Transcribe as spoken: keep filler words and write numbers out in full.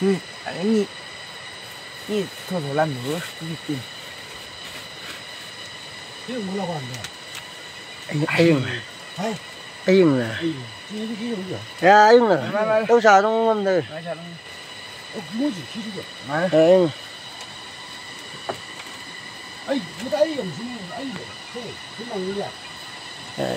Ini, ini tuh dalam dulu, sedikit. Ini mula kan, ya? Ayung. Hai. Ayung na. Ayung. Sini dikit, ya. Ya, ayung na. Mana, mana? Tahu sa dong, Mam, deh. Mana, mana? Oh, gimana sih? Sini juga. Mana? Ya, ayung. Ay, kita ayung, sini, ayung. Tuh, sini, ya. Ya.